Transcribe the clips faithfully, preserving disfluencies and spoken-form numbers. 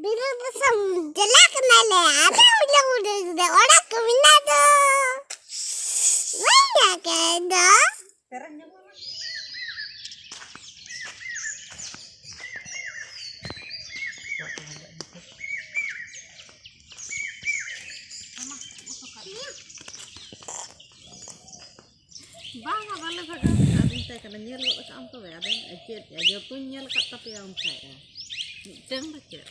ᱵᱤᱨ ᱫᱤᱥᱚᱢ ᱪᱟᱞᱟᱜ ᱠᱟᱱᱟᱞᱮ, ᱟᱫᱚ ᱦᱩᱰᱤᱧ ᱦᱩᱰᱤᱧ ᱨᱮ ᱚᱲᱟᱜ ᱠᱚ ᱢᱮᱱᱟᱜ ᱫᱚ᱾ ᱵᱟᱹᱧ ᱧᱮᱞ ᱠᱟᱜ ᱫᱚ᱾ ᱵᱟᱝᱟ, ᱵᱟᱞᱮ ᱵᱷᱟᱜᱟᱣ ᱠᱟᱜᱼᱟ᱾ ᱟᱫᱚᱧ ᱢᱮᱛᱟᱭ ᱠᱟᱱᱟ, "ᱧᱮᱞ ᱜᱚᱫ ᱠᱟᱜ ᱟᱢ ᱛᱚᱵᱮ?" ᱟᱫᱚᱧ ᱪᱮᱫ ᱮ, "ᱡᱚᱛᱚᱧ ᱧᱮᱞ ᱟᱠᱟᱫ ᱛᱟᱯᱮᱭᱟ" ᱚᱱᱠᱟᱭᱮᱫᱼᱟ᱾ ᱢᱤᱫᱴᱟᱝ ᱫᱚ ᱪᱮᱫ?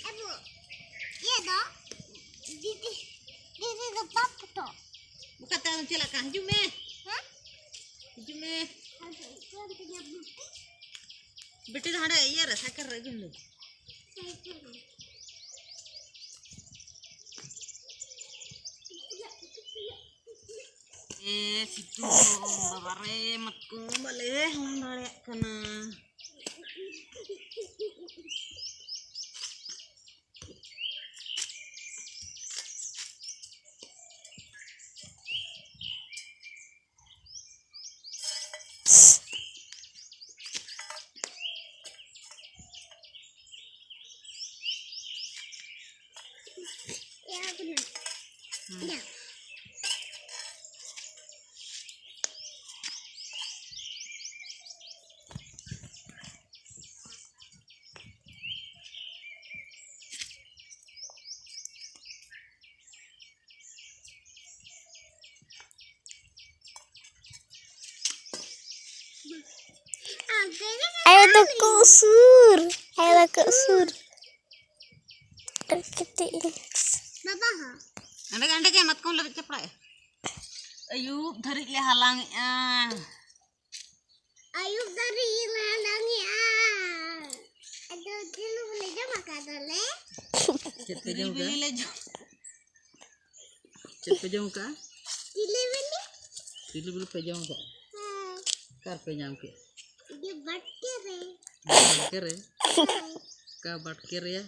ᱮᱵᱚ, ᱤᱭᱟᱹ ᱫᱚ, ᱫᱤᱫᱤ, ᱫᱤᱫᱤ ᱫᱚ ᱵᱟᱯ ᱯᱷᱳᱴᱳ᱾ ᱚᱠᱟᱛᱮ ᱟᱫᱚᱢ ᱪᱟᱞᱟᱜ ᱠᱟᱱ? ᱦᱤᱡᱩᱜ ᱢᱮ᱾ ᱦᱮᱸ? ᱦᱤᱡᱩᱜ ᱢᱮ᱾ ᱟᱫᱚ ᱤᱠᱟᱹᱱ ᱛᱤᱧᱟ ᱵᱤᱴᱤ᱾ ᱵᱤᱴᱤ ᱫᱚ ᱦᱟᱸᱰᱮ ᱤᱭᱟᱹ ᱨᱮ, ᱥᱟᱭᱠᱮᱞ ᱨᱮ ᱟᱹᱜᱩᱭ ᱢᱮ᱾ ᱥᱟᱭᱠᱮᱞ ᱨᱮ᱾ ᱮ, ᱥᱤᱛᱩᱝ, ᱵᱟᱵᱟ ᱨᱮ, ᱢᱟᱛᱠᱚᱢ ᱵᱟᱞᱮ ᱦᱟᱞᱟᱝ ᱫᱟᱲᱮᱭᱟᱜ ᱠᱟᱱᱟ᱾ ᱟᱭᱳ ᱫᱚᱠᱚ ᱩᱥᱩᱨ, ᱟᱭᱳ ᱫᱚᱠᱚ ᱩᱥᱩᱨ᱾ ᱟᱨ ᱠᱟᱹᱴᱤᱡ ᱤᱧ ᱵᱟᱵᱟ ᱦᱚᱸ᱾ ᱚᱸᱰᱮ ᱜᱮ, ᱚᱸᱰᱮ ᱜᱮ ᱢᱟᱛᱠᱚᱢ ᱞᱮᱵᱮᱫ ᱪᱟᱯᱲᱟᱭᱟ᱾ ᱟᱹᱭᱩᱵ ᱫᱷᱟᱹᱨᱤᱡ ᱞᱮ ᱦᱟᱞᱟᱝ ᱮᱜᱼᱟ᱾ ᱟᱹᱭᱩᱵ ᱫᱷᱟᱹᱨᱤᱡ ᱞᱮ ᱦᱟᱞᱟᱝ ᱮᱜᱼᱟ᱾ ᱟᱫᱚ ᱛᱤᱞᱩ ᱞᱮ ᱡᱚᱢ ᱟᱠᱟᱫᱟᱞᱮ᱾ ᱪᱮᱫ ᱯᱮ ᱡᱚᱢ ᱠᱟᱜᱼᱟ? ᱵᱤᱞᱤ ᱞᱮ ᱡᱚᱢ ᱪᱮᱫ ᱯᱮ ᱡᱚᱢ ᱠᱟᱜᱼᱟ? ᱛᱤᱞᱤ ᱵᱤᱞᱤ᱾ ᱛᱤᱞᱤ ᱵᱤᱞᱤ ᱯᱮ ᱡᱚᱢ ᱠᱟᱜᱼᱟ? ᱦᱮᱸ᱾ ᱚᱠᱟ ᱨᱮᱯᱮ ᱧᱟᱢ ᱠᱮᱜᱼᱟ? ᱤᱭᱟᱹ ᱵᱟᱴᱠᱮ ᱨᱮ᱾ ᱵᱟᱴᱠᱮ ᱨᱮ? ᱦᱮᱸ᱾ ᱚᱠᱟ ᱵᱟᱴᱠᱮ ᱨᱮᱭᱟ?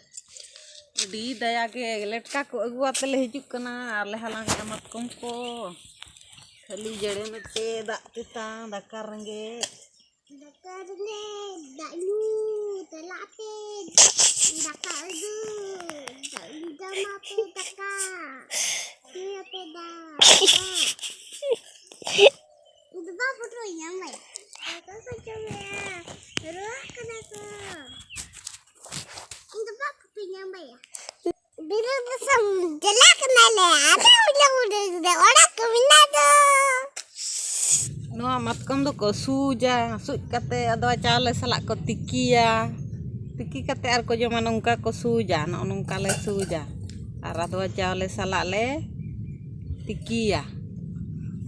ᱟᱹᱰᱤ ᱫᱟᱭᱟ ᱜᱮ, ᱞᱮᱴᱠᱟ ᱠᱚ ᱟᱹᱜᱩ ᱟᱛᱮ ᱞᱮ ᱦᱤᱡᱩᱜ ᱠᱟᱱᱟ ᱟᱨ ᱞᱮ ᱦᱟᱞᱟᱝ ᱮᱜᱼᱟ ᱢᱟᱛᱠᱚᱢ ᱠᱚ᱾ ᱠᱷᱟᱹᱞᱤ ᱡᱮᱲᱮ ᱢᱮᱴᱮ ᱫᱟᱜ ᱛᱮᱛᱟᱝ, ᱫᱟᱠᱟ ᱨᱮᱸᱜᱮᱡ᱾ ᱫᱟᱠᱟ ᱨᱮᱸᱜᱮᱡ, ᱫᱟᱜ ᱧᱩ, ᱪᱟᱞᱟᱜ ᱯᱮ ᱫᱟᱠᱟ ᱟᱹᱜᱩ, ᱫᱟᱜ ᱡᱚᱢᱟᱯᱮ ᱫᱟᱠᱟ, ᱧᱩᱭᱟᱯᱮ ᱫᱟᱜ, ᱫᱟᱜ᱾ ᱤᱧ ᱫᱚ ᱵᱟᱯ ᱯᱷᱳᱴᱳᱧ ᱧᱟᱢ ᱵᱟᱭᱟ᱾ ᱯᱷᱳᱴᱳ ᱠᱚ ᱡᱚᱢᱮᱜᱼᱟ, ᱨᱩᱣᱟᱹᱜ ᱠᱟᱱᱟ ᱠᱚ᱾ ᱤᱧ ᱫᱚ ᱵᱟᱯ ᱯᱷᱳᱴᱳᱧ ᱧᱟᱢ ᱵᱟᱭᱟ᱾ ᱵᱤᱨ ᱫᱤᱥᱚᱢ ᱪᱟᱞᱟᱜ ᱠᱟᱱᱟᱞᱮ, ᱟᱫᱚ ᱩᱞᱟᱹ ᱩᱞᱟᱹ ᱨᱮ ᱚᱲᱟᱜ ᱠᱚ ᱢᱮᱱᱟᱜ ᱫᱚ᱾ ᱱᱚᱣᱟ ᱢᱟᱛᱠᱚᱢ ᱫᱚᱠᱚ ᱥᱩᱡᱟ, ᱥᱩᱡ ᱠᱟᱛᱮ ᱟᱫᱚ ᱪᱟᱣᱞᱮ ᱥᱟᱞᱟᱜ ᱠᱚ ᱛᱤᱠᱤᱭᱟ, ᱛᱤᱠᱤ ᱠᱟᱛᱮ ᱟᱨ ᱠᱚ ᱡᱚᱢᱟ᱾ ᱱᱚᱝᱠᱟ ᱠᱚ ᱥᱩᱡᱟ, ᱱᱚᱜᱼᱚ ᱱᱚᱝᱠᱟ ᱞᱮ ᱥᱩᱡᱟ᱾ ᱟᱨ ᱟᱫᱚ ᱪᱟᱣᱞᱮ ᱥᱟᱞᱟᱜ ᱞᱮ ᱛᱤᱠᱤᱭᱟ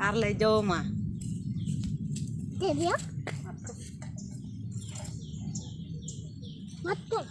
ᱟᱨ ᱞᱮ ᱡᱚᱢᱟ᱾ ᱪᱮᱫ ᱭᱟ? ᱢᱟᱛᱠᱚᱢ᱾